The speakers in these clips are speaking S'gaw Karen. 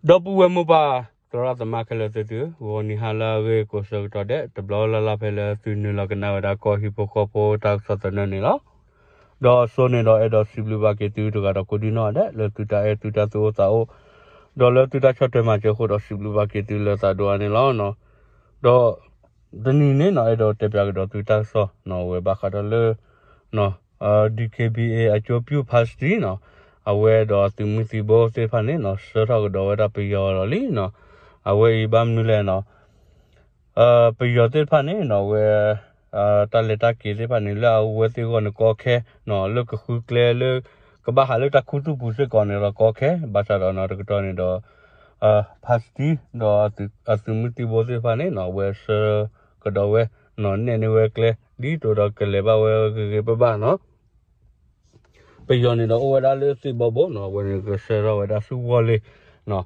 ဒီပုၢ်ဝဲၢ်မိၢ်ပၢ် သရၣ်သမါခဲလၢာ်သ့ၣ်သုဧၢ, ဂီၤနံၤဟါလၢအဂ့ၤကိးဆၢကတီၢ်ဒဲး တဘျီလၢ်လၢ်ဖဲလၢသုနုာ်လီၤကနၣ်ဝဲဒၣ်ကီၢ်ဟံၣ်ဖိဃီဖိတၢ်ကစီၣ်သနၢၣ်န့ၣ်လီၤ. ဒီးအစိန့ၣ်ဒီးအဲၣ်ဒိးစံးဘျုးဘၣ်က့ၤသုတဂၤဒီးကိးဒံနီၢ်ဒဲး လၢသုတၢ်အဲၣ်သုတၢ်သူၣ်အိၣ်သးအိၣ် ဒီးလၢသုတၢ်ဆီၣ်ထွဲမၤစၢၤအဃိဒီးစံးဘျုးဘၣ်က့ၤသုလၢသးဒိၣ်အါန့ၣ်လီၤ. ဒီး တနံၤန့ၣ်နီၤ အဲၣ်ဒိးတဲပၠးကဒီးသုတၢ်ကစီၣ်နီၤ အဝဲဘၣ်ဃးဒီးလၢ DKBA အကၠိပၠူၣ်ဖါစတံနီၤ အဝဲဒီးအသုးမုၢ်သံၣ်ဘိသ့ၣ်တဖၣ်န့ၣ်နီၤ ဆှၢထီၣ်ကဒီးဝဲဒၣ်ပယီၤဒီးလံနီၤ. အဝဲအံၤဘၣ်မနုၤလဲၣ်နီၤ ပယီၤသ့ၣ်တဖၣ်န့ၣ်နီၤ အဝဲ တၢ်လဲၤတၢ်က့ၤသ့ၣ်တဖၣ်န့ၣ် လၢအဝဲသ့ၣ်အဂီၢ်န့ၣ်ကီခဲနီၤ လၢကဃုကျဲလၢ ကဘၣ်ဟးလၢတၢ်ခူသူၣ်ပူၤစ့ၢ်ကီးန့ၣ်ဒီးကီခဲ ဘၣ်ဆၣ်ဒီးနီၤ တကတီၢ်န့ၣ်ဒီး ဖါစတံဒီးအသုးမုၢ်သံၣ်ဘိသ့ၣ်တဖၣ်န့ၣ်နီၤ အဝဲဆှၢကဒီးဝဲနီၤ နဲၣ်န့ၢ်ဝဲကျဲ ဒ်သိးဒီးကလဲၤဘၣ်ဝဲဂ့ၤဂ့ၤဘၣ်ဘၣ်နီၤ. ပယီၤန့ၣ်ဒီးအိၣ်ဝဲဒၣ်လၢသ့ၣ်ဘီဘိနီၤ အဝဲန့ၣ်ကဆှၢထီၣ်ဝဲဒၣ်ဆူဝီၤလ့ၤ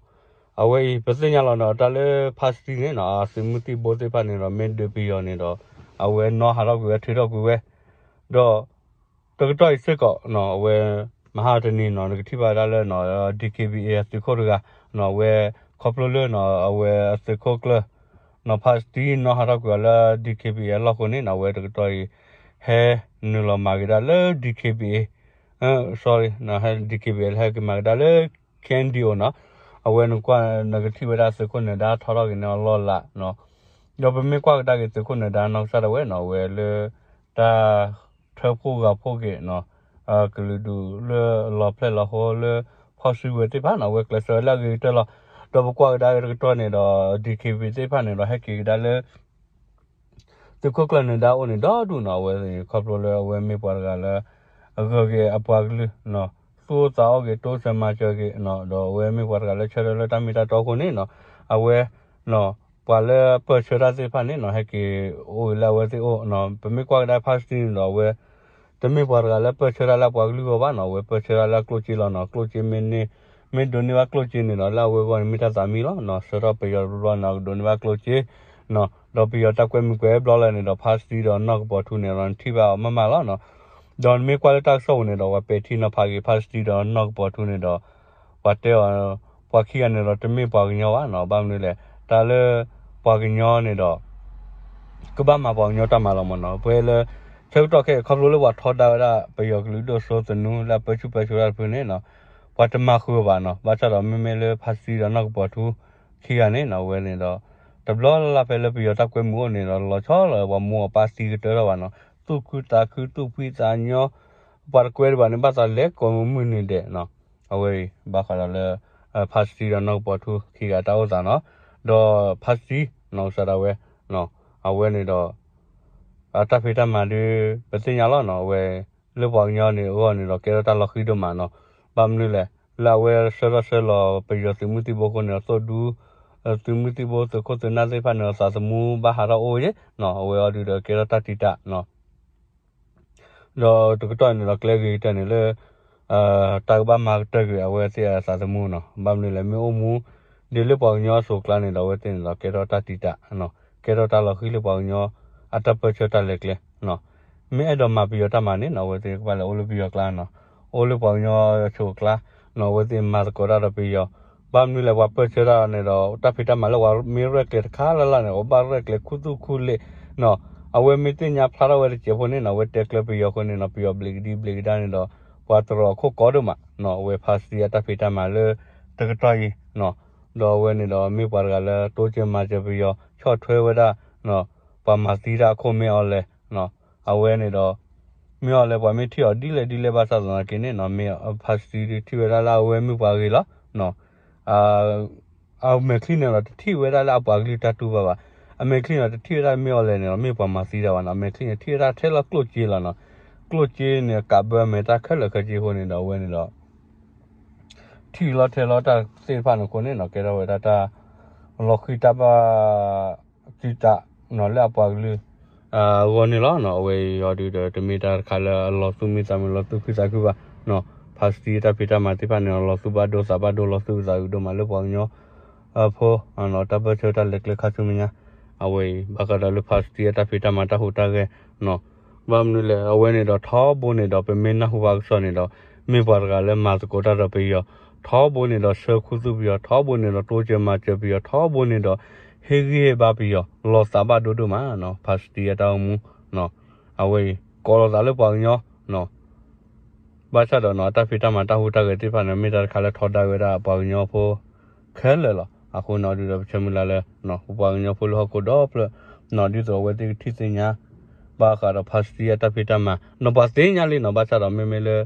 အဝဲအံၤ ပသ့ၣ်ညါလီၤနီၤ တၢ်လၢဖါစတံန့ၣ်နီၤ အသုးမုၢ်သံၣ်ဘိသ့ၣ်တဖၣ်န့ၣ်ဒီး မ့ၢ်ဒုးပယီၤန့ၣ်ဒီး အဝဲနီၣ်ဟးထီၣ်ကွံာ်ဝဲ ထုးထီၣ်ကွံာ်ဝဲ ဒီး တကတီၢ်အံၤစ့ၢ်ကီးနီၤ အဝဲ မဟါတနံၤနီၤ နကထံၣ်ဘၣ်ဝဲဒၣ်လၢ DKBA အသုးခိၣ်တဂၤနီၤ အဝဲ ခီဖျိလၢနီၤ အဝဲအသုးခိၣ်ကျၢၢ် နီၤ ဖါစတံနီၣ်ဟးထီၣ်ကွံာ်အီၤလၢ DKBA အလီၢ်ဃိန့ၣ်နီၤ အဝဲတကတီၢ်အံၤ ဟဲနုာ်လီၤမၤက့ၤဒၣ်လၢ DKBA sorry နီၤ ဟဲ DKBA လၢဟဲက့ၤမၤက့ၤဒၣ်လၢ KNDO နီၤ အဝဲနကွၢ်နကထံၣ်ဝဲဒၣ်သုးခိၣ်နၢၤဒါထီထီၣ်က့ၤန့ၢ်အီၤလီၢ်လးနီၤ ဒီးပမ့ၢ်ကွၢ်ကဒါက့ၤသုးခိၣ်နၢၤဒါနီၢ်ကစၢ်ဒၣ်ဝဲနီၤ အဝဲလၢ တၢ် ထၢဖှိၣ်ဂာ်ဖှိၣ်က့ၤနီၤ ကလုာ်ဒူၣ်လၢအလီၤဖျဲၣ်လီၤဟိလၢ ဖီၣ်စုကဝဲၤသ့ၣ်တဖၣ်နီၤ အဝဲကျဲးစၢးဝဲလၢအဂ့ၤကတၢၢ်လီၤ. ဒီးပကွၢ်ကဒါက့ၤတကတီၢ်န့ၣ်ဒီး DKBA သ့ၣ်တဖၣ်န့ၣ်ဒီး ဟဲက့ၤကဒါလၢ သုးခိၣ်ကျၢၢ်နၢၤဒါအိၣ်န့ၣ်ဒီဒူၣ်နီၤ အဝဲခီဖျိလၢအဝဲမ့ၢ်ပှၤတဂၤလၢ အဂၢၢ်က့ၤအပှၤကလုာ်နီၤ သူၣ်အိၣ်သးအိၣ်က့ၤ တိစၢၤမၤစၢၤက့ၤနီၤ ဒီးအဝဲမ့ၢ်ပှၤတဂၤလၢဆၢထၢၣ်လၢတၢ်မ့ၢ်တၢ်တီအဃိန့ၣ်နီၤ အဝဲ ပှၤလၢပၢၢ်ဆၢတၢ်သ့ၣ်တဖၣ်န့ၣ်နီၤ ဟဲက့ၤအိၣ်ဂ့ၤလၢအဝဲသ့ၣ်အိၣ်နီၤ ပမ့ၢ်ကွၢ်ကဒါဖါစတံန့ၣ်ဒီး အဝဲ တမ့ၢ်ပှၤတဂၤလၢပၢၢ်ဆၢတၢ်လၢအပှၤကလုာ်အဂီၢ်ဘၣ်နီၤ အဝဲပၢၢ်ဆၢတၢ်လၢအကျိၣ်စ့လီၤနီၤ ကျိၣ်စ့မ့ၢ်န့ၢ် မ့ၢ်ဒိးန့ၢ်ဘၣ်ကျိၣ်စ့န့ၣ်ဒီး လၢအဝဲအဂီၢ်န့ၣ်မ့ၢ်တၢ်သးမံလီၤနီၤ ဆှၢထီၣ်ပယီၤတဘျီဘျီနီၤ ကဒိးန့ၢ်ဘၣ်ကျိၣ်စ့နီၤ ဒီးပယီၤတၢ်ကွဲမုာ်ကွဲဘျီလၢန့ၣ်ဒီး ဖါစတံဒီးနီၢ်ကပီၤထူန့ၣ်ဒီး နထံၣ်ဘၣ်အီၤမးမးလီၤနီၤ ဒီးနမ့ၢ်ကွၢ်လၢတၢ်ကစီၣ်ပူၤန့ၣ်ဒီး ပှၤပဲာ်ထံနီၤဖးက့ၤ ဖါစတံဒီးနီၢ်ကပီၤထူန့ၣ်ဒီး ပှၤတဲအီၤ ပှၤခံဂၤန့ၣ်ဒီးတမ့ၢ်ပှၤကညီဘၣ်နီၤ ဘၣ်မနုၤလဲၣ် တၢ်လၢ ပှၤကညီန့ၣ်ဒီး ကဘၣ်မၤပှၤကညီတၢ်မၤလီၤမးနီၤ ပှဲၤလၢ ဆၢကတီၢ်ခဲအံၤ ခီဖျိလၢပှၤထီဒါဝဲဒၣ် ပယီၤကလုာ်ဒိၣ်စိသနူလၢအပၢဆူၣ်ပၢစိးတၢ်တဖုန့ၣ်နီၤ ပှၤတမၤဃုာ်ဘၣ်နီၤ ဘၣ်ဆၣ်ဒီးမ့မ့ၢ်လၢဖါစတံဒီးနီၢ်ကပီၤထူ ခံဂၤန့ၣ်နီၤ အဝဲန့ၣ်ဒီး တဘျီလၢ်လၢ်ဖဲလၢပယီၤတၢ်ကွဲမုာ်အိၣ်န့ၣ်ဒီး လီၤဆီလီၤပှၤမိၢ်ပၢ်သံကတၢၢ်ထီၣ်ဘၣ်နီၤ သူၣ်ခုသးခုသူၣ်ဖှံသးညီ ပှၤတကွဲဒံးဘၣ်န့ၣ် ဘၣ်သးလဲၤကိးမုၢ်နံၤဒဲးနီၤ အဝဲအံၤ ဘၣ်ဃးဒီးလၢ ဖါစတံဒီးနီၢ်ကပီၤထူခံဂၤတၢ်အိၣ်သးနီၤ ဒီးဖါစတံနီၤ ကစၢ်ဒၣ်ဝဲ အဝဲန့ၣ်ဒီး အတၢ်ဖံးတၢ်မၤဒုး ပသ့ၣ်ညါလီၤနီၤ အဝဲ လၢပှၤကညီန့ၣ်အဂီၢ်န့ၣ်ဒီး ကဲထီၣ်တၢ်လီၤဃံၤဒိၣ်မးနီၤ ဘၣ်မနုၤလဲၣ် လၢအဝဲဆှၢထီၣ်ဆှၢလီၤပယီၤသုးမုၢ်သံၣ်ဘိအဃိန့ၣ်ဒီး သိၣ်ဒူ သုးမုၢ်သံၣ်ဘိသုးခိၣ်သုးနၢ်သ့ၣ်တဖၣ်န့ၣ်ဒီး သးသမူဘၣ်ဟးထီၣ်အိၣ်ယဲနီၤ အဝဲအီၤဒုးဒီးကဲထီၣ်တၢ်တံာ်တာ်နီၤ ဒီးတကတီၢ်န့ၣ်ဒီးကျဲဂ့ၤကတၢၢ်န့ၣ်လၢ တၢ်ကဘၣ်မၤကတၢၢ်ကွံာ်အဝဲသ့ၣ်အသးသမူနီၤ ဘၣ်မနုၤလဲၣ် မ့ၢ်အိၣ်မူ ဒ်လၢပှၤကညီအစိၤအကျါန့ၣ်ဒီး အဝဲသ့ၣ်န့ၣ်ဒီး ကဲထီၣ်တၢ်တံာ်တာ် ကဲထီၣ်တၢ်လီၤဃံၤလၢပှၤကညီ အတၢ်ပၢဆှၢတၢ်လဲၤကျဲ မ့ၢ်အဲၣ်ဒိးမၤပယီၤတၢ်မၤန့ၣ်နီၤ အဝဲသ့ၣ်ကဘၣ်လဲၤအိၣ်လၢပယီၤကျါနီၤ အိၣ်လၢပှၤကညီအစိၤအကျါနီၤ အဝဲသ့ၣ်မၤသကိးတၢ်ဒီးပယီၤ ဘၣ်မနုၤလဲၣ် ပှၤပၢဆှၢတၢ်န့ၣ်ဒီး တၢ်ဖံးတၢ်မၤလၢပှၤမ့ၢ်ရဲၣ်ကျဲၤတခါလၢ်လၢ်န့ၣ် ပဘၣ်ရဲၣ်ကျဲၤခူသူၣ်ခူလ့းနီၤ အဝဲမ့ၢ်သ့ၣ်ညါဖျါထီၣ်ဝဲတစဲးဖိန့ၣ်နီၤ အဝဲတဲကျၢၤပယီၤအဃိန့ၣ်နီၤ ပယီၤဘျံးကဒံဘျံးကဒါန့ၣ်ဒီး ပှၤတရီးအခိၣ်ကီဒိၣ်မးနီၤ အဝဲဖါစတံအတၢ်ဖံးတၢ်မၤလၢ တကတီၢ်အံၤနီၤ ဒီးအဝဲန့ၣ်ဒီးမ့ၢ်ပှၤတဂၤလၢတိစၢၤမၤစၢၤပယီၤ ဆီၣ်ထွဲဝဲဒၣ် ပှၤမၤသံတၢ်အခိၣ်မ့ၢ်အီၤလဲၣ်နီၤ အဝဲန့ၣ်ဒီး မ့ၢ်အီၤလဲၣ်ပှၤမ့ၢ်ထံၣ်အီၤဒ်လဲၣ်ဒ်လဲၣ်ဘၣ်ဆၣ်သနာ်က့န့ၣ်နီၤ မ့ၢ်ဖါစတံဒုးထံၣ်ဝဲဒၣ်လၢအဝဲမ့ၢ်ပှၤဂ့ၤလီၤနီၤ အမဲာ်ချံန့ၣ်ဒီးတထံၣ်ဝဲဒၣ်လၢအပှၤကလုာ်တၢ်တူၢ်ဘၣ်ဘၣ်. အမဲာ်ချံန့ၣ်တထံၣ်ဝဲဒၣ်မ့ၢ်အီၤလဲၣ်န့ၣ်ဒီး မ့ၢ်ပှၤမၤသံတၢ်ဘၣ်နီၤ. အမဲာ်ချံန့ၣ်ထံၣ်ဝဲဒၣ်ထဲလၢကျိၣ်စ့လီၤနီၤ. ကျိၣ်စ့န့ၣ် ကးဘၢအမဲာ်တၢ်ခဲလၢာ်ခဲဆ့အဃိန့ၣ်ဒီး အဝဲန့ၣ်ဒီး ထံၣ်လီၤထဲလီၤတၢ်သ့ၣ်တဖၣ်န့ၣ်အဃိန့ၣ်နီၤ ကဲထီၣ်ဝဲဒၣ်တၢ် လီၤဃံၤတၢ်ဘၣ် တံာ်တာ်နီၤ လၢအပှၤကလုာ် အဂီၢ်န့ၣ်လီၤ. အဝဲအံၤအီၤဒုးဒီး တမ့ၢ်တၢ်တခါလၢအလီၤသူၣ်မံသးမုာ် လီၤသူၣ်ခုသးခုဘၣ်နီၤ. ဖါစတံအတၢ်ဖံးတၢ်မၤသ့ၣ်တဖၣ်န့ၣ် လီၤသူၣ်ဘၣ်ဒိသးဘၣ်ဒိ လီၤသူၣ်အုးသးအုးဒိၣ်မးလၢပှၤကညီ အဖိ တၢ်ပၢဆှၢတၢ်လဲၤကျဲခါဆူမဲာ်ညါ အဝဲအံၤ ဘၣ်ဃးဒီးလၢဖါစတံအတၢ်ဖံးတၢ်မၤတၢ်ဟူးတၢ်ဂဲၤနီၤ. ဘၣ်မနုၤလဲၣ် အဝဲန့ၣ်ဒီးထီဘိန့ၣ်ဒီး ပမ့ၢ်နၢ်ဟူဘၣ်ကစီၣ်န့ၣ်ဒီး မ့ၢ်ပှၤတဂၤလၢမၤသကိးတၢ်ဒီးပယီၤ ထီဘိန့ၣ်ဒီးဆှၢခူသူၣ်ပယီၤ, ထီဘိန့ၣ်ဒီးတိစၢၤမၤစၢၤပယီၤ, ထီဘိန့ၣ်ဒီး ဟ့ၣ်ဂံၢ်ဟ့ၣ်ဘါပယီၤ လီၤသးဘၣ်ဒိဒိၣ်မးနီၤ, ဖါစတံအတၢ်အိၣ်မူ အဝဲအံၤ ကိးလီၤသးလၢပှၤကညီ ဘၣ်ဆၣ်ဒီးနီၤ အတၢ်ဖံးတၢ်မၤတၢ်ဟူးတၢ်ဂဲၤသ့ၣ်တဖၣ်န့ၣ် မ့ၢ်တၢ်တခါလၢထီဒါဝဲဒၣ်ပှၤကညီဖိခဲလၢာ်လီၤ. အဃိန့ၣ်အီၤဒုးဒီး ပဆၢမုၢ်လၢ်လၢ ပပှၤကညီဖိလၢဟီၣ်ခိၣ်ဒီဖျၢၣ်နီၤ ဒ်သိးအဝဲသ့ၣ်ကထံၣ်သ့ၣ်ညါ ဘၣ်ဃးဒီးဖါစတံအတၢ်ဖံးတၢ်မၤနီၤ ပှၤသ့ၣ်ညါလံနီၤ, ဘၣ်ဆၣ်ဒီးမ့မ့ၢ်လၢ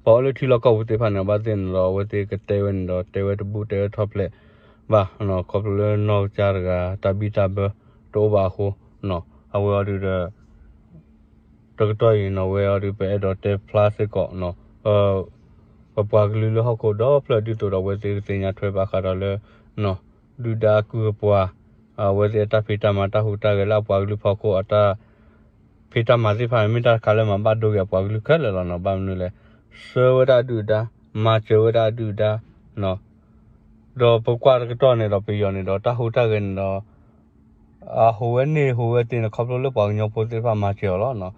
ပှၤအိၣ်လၢထံလီၢ်ကီၢ်ပူၤသ့ၣ်တဖၣ်န့ၣ် ဘၣ်သ့ၣ်န့ၣ်ဒီး အဝဲသ့ၣ်ကတဲဝဲန့ၣ်ဒီး တဲဝဲတဘူၣ်တဲဝဲထီၣ်ဖျဲးဘၣ်, ခီဖျိလၢနီၢ်ကစၢ်တဂၤ တၢ်ဘံၣ်တၢ်ဘၢတအိၣ်ဘၣ်အဃိ, အဝဲအီၤဒုးဒီး တကတီၢ်အံၤနီၤ အဝဲအီၤဒုး ပအဲၣ်ဒိးတဲဖျါစ့ၢ်ကီး ပပှၤကလုာ်လၢဟီၣ်ခိၣ်ဒီဖျၢၣ် ဒ်သိးဒီးအဝဲသ့ၣ်ကသ့ၣ်ညါထွဲဘၣ်ဃးဒီးလၢ ဒုၣ်ဒါကုၢ်ကပှၤ အဝဲသ့ၣ်အတၢ်ဖံးတၢ်မၤတၢ်ဟူးတၢ်ဂဲၤလၢအပှၤကလုာ်ဖီခိၣ်အတၢ် ဖံးတၢ်မၤသ့ၣ်တဖၣ်န့ၣ် မ့ၢ်တၢ်တခါလၢမၤဘၣ်ဒိဂ့ၤအပှၤကလုာ်ခဲလၢာ်လီၤနီၤ. ဘၣ်မနုၤလဲၣ်, ဆှၢဝဲဒၣ်အဒုၣ်အဒါ, မၤစၢၤဝဲဒၣ်အဒုၣ်အဒါ, ဒီးပကွၢ်တကတီၢ်န့ၣ်ဒီး ပယီၤန့ၣ်ဒီး တၢ်ဟူးတၢ်ဂဲၤန့ၣ်ဒီး အဟူးဝဲန့ၢ်ဟူးဝဲသ့န့ၣ် ခီဖျိလၢပှၤကညီဖိသ့ၣ်တဖၣ်မၤစၢၤအီၤလီၤနီၤ.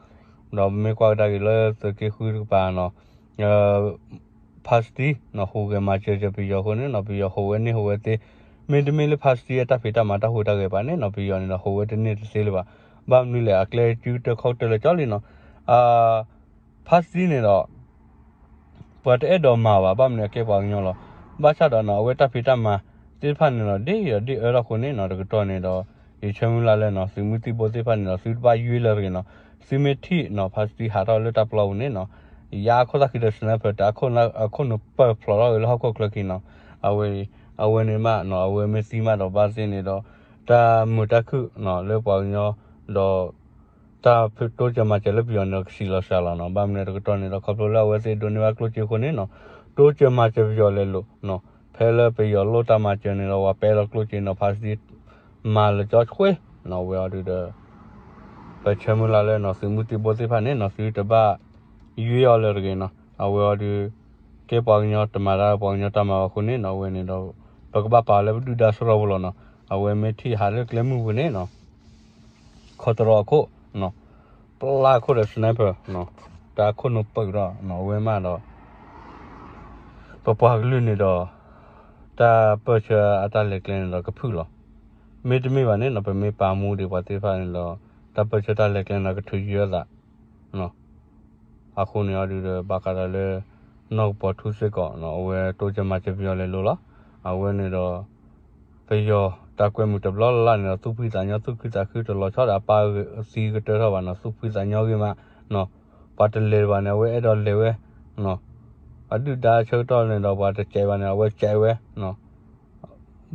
ဒီးပမ့ၢ်ကွၢ်ကဒါက့ၤလၢသုးက့ဃုတကပၤနီၤ ဖါစတံနီၤ ဟူးဂဲၤမၤစၢၤစၢၤပယီၤအဃိန့ၣ်နီၤ ပယီၤဟူးဝဲန့ၢ်ဟူးဝဲသ့, မ့တမ့ၢ်လၢဖါစတံအတၢ်ဖံးတၢ်မၤတၢ်ဟူးတၢ်ဂဲၤဘၣ်န့ၣ်နီၤ ပယီၤန့ၣ်ဒီး ဟူးဝဲတန့ၢ်တသ့လၢၤဘၣ်. ဘၣ်မနုၤလဲၣ် အကျဲစုကတၢၢ်ခီၣ်ကတၢၢ်လၢာ်ကၠီလံနီၤ ဖါစတံန့ၣ်ဒီး ပှၤတအဲၣ်ဒိးမၤဘၣ် ဘၣ်မနုၤအကဲပှၤကညီလီၤ. ဘၣ်ဆၣ်ဒီးနီၤ အဝဲတၢ်ဖံးတၢ်မၤသ့ၣ်တဖၣ်န့ၣ်ဒီး ဒ်အံၤဒီးဒ်အၢထီၣ်အဃိန့ၣ်နီၤ တကတီၢ်န့ၣ်ဒီး ယဆၢမုၢ်လၢ်လၢနီၤ သုးမုၢ်သံၣ်ဘိသ့ၣ်တဖၣ်န့ၣ်ဒီး သုတဘၣ်ယွ့လၢၤတဂ့ၤနီၤ. သုမ့ၢ်ထံၣ်နီၤ ဖါစတံဟးထီၣ်လၢတၢ်ပျီပူၤန့ၣ်နီၤ ယါအခိၣ်သၣ်ဃံဒီး sniper တၢ်အခိၣ်နၢ်ပၢၢ်ဖျိးထီၣ်ဂ့ၤလၢဟီၣ်ခိၣ်ချၢခံနီၤ အဝဲ အဝဲန့ၣ်မးနီၤ အဝဲမ့ၢ်သံမးဒီးဘၣ်သ့ၣ်န့ၣ်ဒီး တၢ်မုာ်တၢ်ခုၣ်နီၤ လၢပှၤကညီ ဒီး တၢ်တိစၢၤမၤစၢၤလၢပယီၤန့ၣ်ဒီး ကဆံးလီၤစှၤလီၤနီၤ. ဘၣ်မနုၤတကတီၢ်န့ၣ်ဒီး ခီဖျိလၢအဝဲသ့ၣ်ဒိးန့ၢ်ဘၣ်ကျိၣ်စ့အဃိန့ၣ်နီၤ တိစၢၤမၤစၢၤပယီၤလဲၤလိာ်နီၤ. ဖဲလၢပယီၤလိၣ်တၢ်မၤစၢၤန့ၣ်ဒီး ပှၤပဲလီၤကျိၣ်စ့နီၤ ဖါစတံ မၤလၢာ်ကၠီဆွ့နီၤ အဝဲအီၤဒုးဒီး ပဆၢမုၢ်လၢ်လၢနီၤ သုးမုၢ်သံၣ်ဘိသ့ၣ်တဖၣ်န့ၣ်နီၤ သုတဘၣ်ယွ့အီၤလၢၤတဂ့ၤနီၤ. အဝဲအီၤဒုး ကဲပှၤကညီတမၤတၢ်ပှၤကညီတၢ်မၤဘၣ်အဃိန့ၣ်နီၤ အဝဲန့ၣ်ဒီး ပကဘၣ်ပာ်လၢပဒုၣ်ဒါစရီပူၤလီၤနီၤ. အဝဲမ့ၢ်ထံၣ်ဟးလၢကျဲမုၢ်ပူၤန့ၣ်နီၤ ခီတရီအခိၣ်နီၤ ပျၢ်ခိၣ်ဒီး sniper နီၤ တၢ်ခိၣ်နူာ်ပၢၢ်ဒီးနီၤ အဝဲမးဒီး ပပှၤကလုာ်န့ၣ်ဒီး တၢ်ပၢၢ်ဆၢအတၢ်လဲၤကျဲန့ၣ်ဒီးကဖုၣ်လီၤ. မ့တမ့ၢ်ဘၣ်န့ၣ်နီၤ ပမ့ၢ်ပာ်မူဒံးပှၤသ့ၣ်တဖၣ်န့ၣ်ဒီး တၢ်ပၢၢ်ဆၢတၢ်လဲၤကျဲန့ၣ်ဒီး ကထုးယွဲအသး အဃိန့ၣ်အီၤဒုးဒီး ဘၣ်ဃးဒီးလၢ နီၢ်ကပီၤထူစ့ၢ်ကီးနီၤ အဝဲတိစၢၤမၤစၢၤပယီၤလဲၤလိာ်လီၤ. အဝဲန့ၣ်ဒီး ပယီၤတၢ်ကွဲမုာ်တဘျီလၢ်လၢ်န့ၣ်ဒီး သူၣ်ဖှံသးညီ သူၣ်ခုသးခုတလီၤဆီဒီးအပၢ်သံကတၢၢ်ထီၣ်ဘၣ်နီၤ သူၣ်ဖှံသးညီဂ့ၤမးနီၤ ပှၤတလဲၤဘၣ်န့ၣ် အဝဲအဲၣ်ဒိးလဲၤဝဲနီၤ အဒုၣ်ဒါဆၢကတီၢ်န့ၣ်ဒီး ပှၤတစဲးဘၣ်န့ၣ် အဝဲစဲးဝဲနီၤ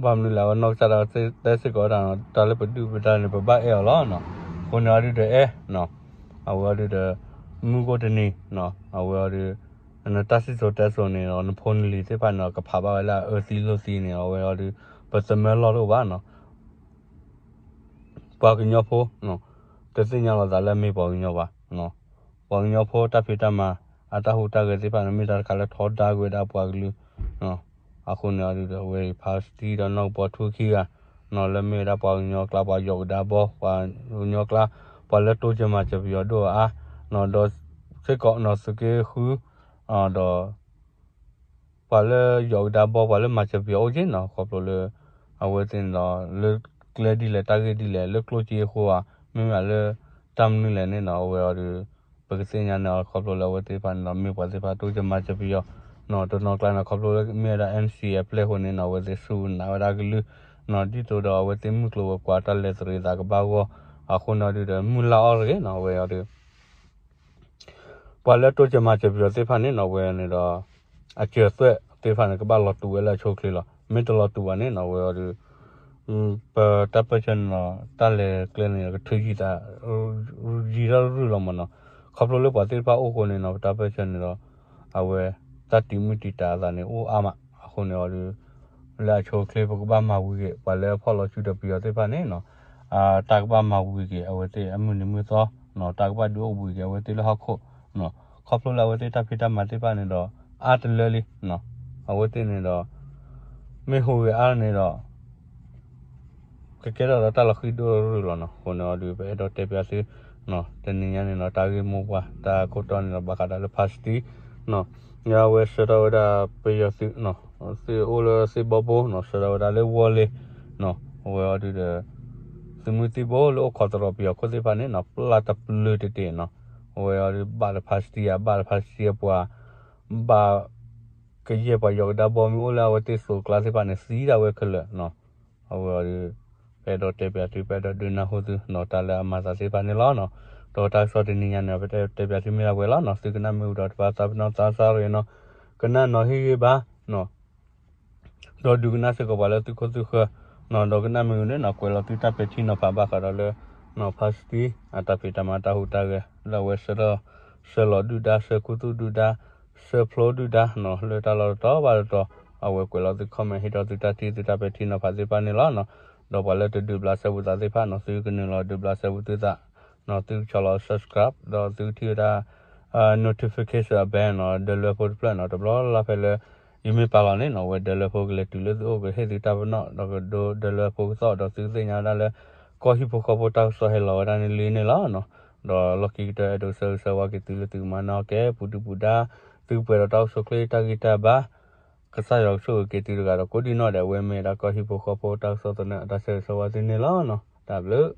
ဘၣ်မနုၤလဲၣ် အဝဲနီၢ်ကစၢ်ဒၣ်တဲစ့ၢ်ကီးဝဲဒၣ်နီၤ တၢ်လၢပဒုၣ်ပဒါန့ၣ် ပဘၣ်အဲၣ်အီၤလီၤနီၤ. အဃိန့ၣ်အီၤဒုးဒီးအဲၣ်နီၤ အဝဲအီၤဒုးဒီး မုၢ်ဂီၢ်တနံၤနီၤ အဝဲအီၤဒုး နတၢ်စံၣ်စိၤတဲစိၤန့ၣ်ဒီး နဖိနလံၤသ့ၣ်တဖၣ်န့ၣ်ဒီး ကဖးဘၣ်ဝဲလၢအအၢသံလိၣ်သံန့ၣ် အဝဲအီၤဒုး ပသမၢလီၢ်တအိၣ်ဘၣ်နီၤ ပှၤကညီဖိ တသ့ၣ်ညါလီၤသးလၢအမ့ၢ်ပှၤကညီဘၣ်. ပှၤကညီဖိတၢ်ဖံးတၢ်မၤ အတၢ်ဟူးတၢ်ဂဲၤသ့ၣ်တဖၣ်န့ၣ် မ့ၢ်တၢ်တခါလၢထီဒါကွံာ်ဝဲဒၣ်ပှၤကလုာ် အဃိန့ၣ်အီၤဒုးဒီး အဝဲအံၤ ဖါစတံဒီးနီၢ်ကပီၤထူခံဂၤ လၢမ့ၢ်ဝဲဒၣ်ပှၤကညီကျါ ပှၤယီၤကဒါဘီ ပှၤကညီကျါ ပှၤလၢတိစၢၤမၤစၢၤပယီၤဒိၣ်အါ ဒီးစ့ၢ်ကီးနီၤ သုးက့ဃု ဒီး ပှၤလၢယီၤကဒါဘီ ပှၤလၢမၤစၢၤပယီၤအိၣ်က့နီၤ ခီဖျိလၢ အဝဲသ့ၣ်န့ၣ်ဒီး လၢကျဲဒ်လဲၣ်တၢ်ဂ့ၢ်ဒ်လဲၣ် လၢကျိၣ်စ့အဃိဧါ မ့မ့ၢ်လၢ တၢ်မနုၤလဲၣ်န့ၣ်နီၤ အဝဲအီၤဒီး ပကသ့ၣ်ညါန့ၣ်အီၤ ခီဖျိလၢအဝဲသ့ၣ်တဖၣ်န့ၣ်ဒီး မ့ၢ်ပှၤသ့ၣ်တဖၣ်တိစၢၤမၤစၢၤပယီၤ တနီၤကျါန့ၣ် ခီဖျိလၢမ့ၢ်ဝဲဒၣ် NCA အပျဲၢ်အဃိန့ၣ်နီၤ အဝဲသ့ၣ်စူၢ်နာ်ဝဲဒၣ်ကလုၢ် ဒ်သိးဒီးအဝဲသ့ၣ်မုၢ်ကျိၤဝဲၤကွာ်တၢ်လဲၤသရံးသးကဘၣ်ဂီၢ် အဃိန့ၣ်အီၤဒုးဒီး မုၢ်လၢ်အီၣ်တဂ့ၤနီၤ အဝဲအီၤဒီး ပှၤလၢတိစၢၤမၤစၢၤပယီၤသ့ၣ်တဖၣ်န့ၣ်နီၤ အဝဲန့ၣ်ဒီး အစၢၤသွဲၣ်သ့ၣ်တဖၣ်န့ၣ် ကဘၣ်လီၤတူာ်ဝဲလၢအဆိအချ့လီၤ. မ့ၢ်တလီၤတူာ်ဘၣ်န့ၣ်နီၤ အဝဲအီၤဒီး ပတၢ်ပၢၢ်ဆၢန့ၣ်ဒီး တၢ်လဲၤကျဲန့ၣ်ဒီး ကထုးယံာ်သး ယံာ်ထီၣ်ရုၢ်လီၤမးနီၤ. ခီဖျိလၢပှၤသ့ၣ်တဖၣ်အိၣ်အဃိန့ၣ်နီၤ ပတၢ်ပၢၢ်ဆၢန့ၣ်ဒီး အဝဲ တၢ်တံာ်မုၢ်တံာ်တာ်အသးန့ၣ် အိၣ်အါမး အဃိန့ၣ်အီၤဒီး လၢအဆိအချ့ ပကဘၣ်မၤဝံၤက့ၤ ပှၤလၢအဖီၣ်လီၤစုဒီးပယီၤသ့ၣ်တဖၣ်န့ၣ်နီၤ တၢ်ကဘၣ်မၤဝံၤက့ၤ အဝဲသ့ၣ်အမုၢ်နံၤမုၢ်သီ တၢ်ကဘၣ်ဒုးအိၣ်ဘှံးက့ၤ အဝဲသ့ၣ်လၢဟီၣ်ခိၣ် ခီဖျိလၢအဝဲသ့ၣ်တၢ်ဖံးတၢ်မၤသ့ၣ်တဖၣ်န့ၣ်ဒီး အါတလၢလံ အဝဲသ့ၣ်န့ၣ်ဒီး မ့ၢ်ဟူးဂဲၤအါန့ၣ်ဒီး ကကဲထီၣ်ဒီးတၢ်လီၤဃံၤဒိၣ်ရုၢ်လီၤနီၤ. အဃိန့ၣ်အီၤဒုး ပအဲၣ်ဒိးတဲပျါသု တနံၤညါန့ၣ်ဒီး တၢ်ဂ့ၢ်မိၢ်ပှၢ် တၢ်ခိၣ်တီန့ၣ်ဒီး ဘၣ်ဃးဒီးလၢ ဖါစတံ နီၤ အဝဲဆှၢထီၣ်ဝဲဒၣ်ပယီၤသုး သုးအိၣ်လၢသ့ၣ်ဘီဘိနီၤ ဆှၢထီၣ်ဝဲဒၣ်လၢဝီလ့ၤနီၤ အဝဲအီၤဒုးဒီး သုးမုၢ်သံၣ်ဘိလၢအိၣ်ခိးသရိာ်ပယီၤခိၣ်သ့ၣ်တဖၣ်န့ၣ်နီၤ ပျၢ်တပျုာ်တတ့ၢ်နီၤ အဝဲအီၤဒုးဘၣ်တဖါစတံဧါ ဘၣ်တဖါစတံအပှၤ ဘၣ် ကယဲၢ်ပှၤယီၤကဒါဘီမ့ၢ်အိၣ်လၢအဝဲသ့ၣ်သိးကျါသ့ၣ်တဖၣ်န့ၣ် သံဒၣ်ဝဲခဲလၢာ်နီၤ အဝဲအီၤဒုး ပအဲၣ်ဒိးတဲပၠးသု ပအဲၣ်ဒိးဒုးနၢ်ဟူသုနီၤ တၢ်လၢအမၤသးသ့ၣ်တဖၣ်န့ၣ်လီၤနီၤ. ဒီးတၢ်ကစီၣ်တနံၤညါန့ၣ် ပတဲပၠးသုမ့ၢ်ဒၣ်ဝဲလီၤနီၤ. သုကနၣ်မ့ၢ်အူဒီးတပာ်သးပ့ၤနီၣ်သးစၢ်ရ့ၤနီၤ ကနၣ်နီၤဟ့ၣ်ဂံၢ်ဘါ ဒီးဒုးကနၣ်စ့ၢ်ကီးပှၤလၢသုခိၣ်သုဃၢၤနီၤ ဒီးကနၣ်မ့ၢ်အူန့ၣ်နီၤ ကွဲးလီၤသုတၢ်ပဲာ်ထံနီၤဖးဘၣ်ဃးဒီးလၢ နီၤ ဖါစတံအတၢ်ဖံးတၢ်မၤတၢ်ဟူးတၢ်ဂဲၤ လၢအဝဲဆှၢထီၣ် ဆှၢလီၤဒုၣ်ဒါ ဆှၢခူသူၣ်ဒုၣ်ဒါ ဆှၢဖျိဒုၣ်ဒါနီၤ လၢတၢ်လီၢ်တတီၤဘၣ်တတီၤ အဝဲကွဲးလီၤသု comment ဟ့ၣ်ထီၣ်သုတၢ်ထံၣ်သုတၢ်ပဲာ်ထံနီၤဖးသ့ၣ်တဖၣ်န့ၣ်လီၤနီၤ. ဒီးပှၤလၢတဒုးဘျးစဲဘူးသးသ့ၣ်တဖၣ်နီၤ သုကနုာ်လီၤဒုးဘျးစဲဘူးသုသးနီၤ သုကဆီၣ်လီၤ subscribe ဒီးသုကထံၣ်ဝဲဒၣ် notification bell နီၤ ဒၢလွဲဖိတဖျၢၣ်နီၤ တဘျီလၢ်ဖဲလၢ ယမ့ၢ်ပာ်လီၤန့ၣ်နီၤ အဝဲဒၢလွဲဖိကလဲၤတုၤလၢသုအိၣ်ကဟ့ၣ်သုတၢ်ပနီၣ် ဒီးကဒိဒၢလွဲဖိကသီၣ် ဒီးသုကသ့ၣ်ညါဝဲဒၣ်လၢ ကီၢ်ဟံၣ်ဖိဃီဖိတၢ်ကစီၣ်ဟဲလီၤဝဲဒၣ်န့ၣ်လံန့ၣ်လီၤနီၤ. ဒီးလီၢ်ခံကတၢၢ်အဲၣ်ဒိးဆၢဂ့ၤဆၢဝါက့ၤသုလၢသုကမၤနၢၤက့ၤပူၤဒုၣ်ပူၤဒါ သုကပှဲၤဒီးတၢ်အိၣ်ဆူၣ်အိၣ်ချ့တၢ်ဂံၢ်တၢ်ဘါ ကစၢ်ယွၤကဆိၣ်ဂ့ၤက့ၤသုတဂၤဒီးကိးဒံနီၢ်ဒဲး အဝဲမ့ၢ်ဝဲဒၣ်ကီၢ်ဟံၣ်ဖိဃီဖိတၢ်ကစီၣ်သန့ အတၢ်ဆၢဂ့ၤဆၢဝါသုန့ၣ်လီၤနီၤ. တၢ်ဘျုး